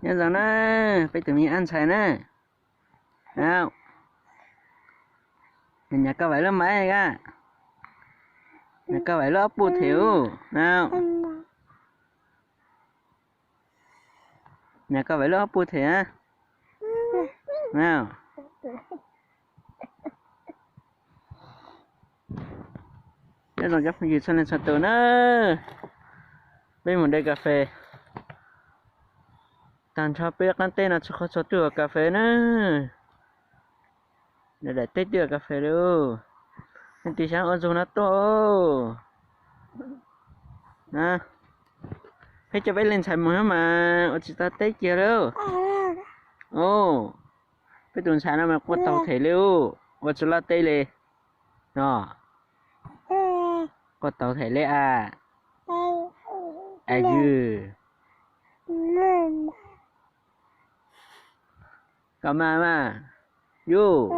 Nyob zoo na, peb tus me ab ntxhais na. Au, nyas koj vaim lub maiv a, nyas koj vaim lub ob puj them ub. Au, nyas koj vaim lub ob puj them a. Au. Nyob zoo cov phooj ywg txhua leej txhua tus na, peb mus de kas fes tag nrho peb qaab teb no txhua qhov txhua twg ua kas fes na. Daim teb twb ua kas fes li. Leej twg xav ua zug no tuaj. Peb coj peb leej ntxhais mus mas ua tsis tau teb kiag li. Peb tus ntxhais no mas quaj taug them li, ua tsis loj teb li no. Quaj taug them li a. Yws, koj mas mas, yus.